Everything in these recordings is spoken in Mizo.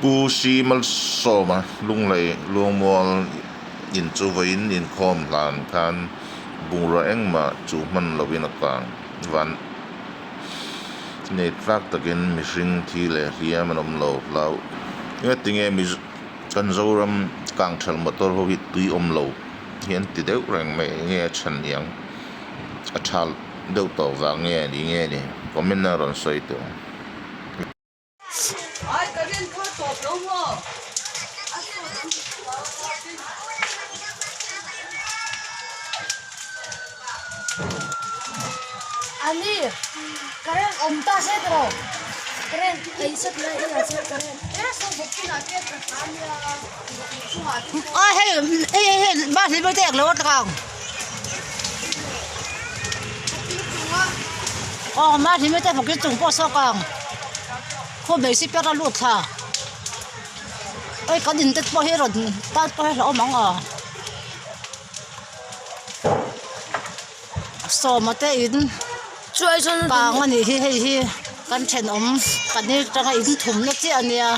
Pu Si Malsawma Lunglei Luangmual in chu vawiin inkhawm hlan khan bungrua engmah chu hman loin a kang. Van nei tlak takin mihring thi leh hliam an awm lo hlau. Engatinge kan Zoram kangthal motor ho hi tui awm lo hi an ti deuh reng mai enge a chhan niang a tha deuh tawh vang nge ni nge ni comment a rawn sawi tawh ang. Ani current awm ta se tawh current ei sat lai ila chuan current a hei hei hei bus hi te lo a tlang aw bus hi te bawk chung pawh saw kang khaw mai si per a lut thla hei kan in te pawh hi rawn tan pawh hi a hlauhawm ang a. Sawma te in kang a nih hi hei hi kan thenawm kan ni atanga in thumna chiah a nia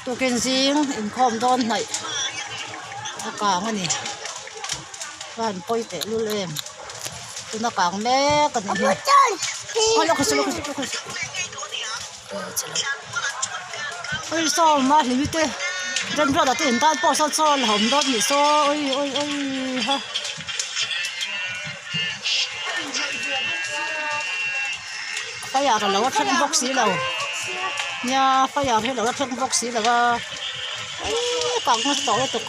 tukin zing inkhawm dawn hnaih a kang a ni chuan pawi teh lul em tuna kang mek a nih hi oi sawma hlimi te remruata te in tan pawh sawn sawn a awm dawn anih saw oi oi oi ha. Fire a lo thleng bawk si lo nia fire hi a lo thleng bawk si lo a eii kang nasa tawh lutuk.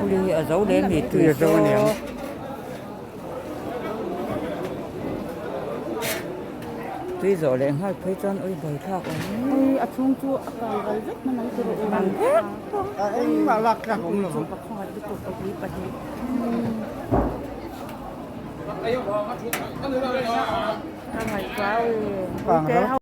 Uli a zo leh mi tui a zo aniang. Tui zawh leh nghal phei chuan ui buai thlak awm. Ui a chhung chu a kal ral vek hman ang tiraw u. Ang vek. A engmah lak tlak awm lo. Chu ka khawngaih lutuk pahnih pahnih. Ka ngaihtuah a ui.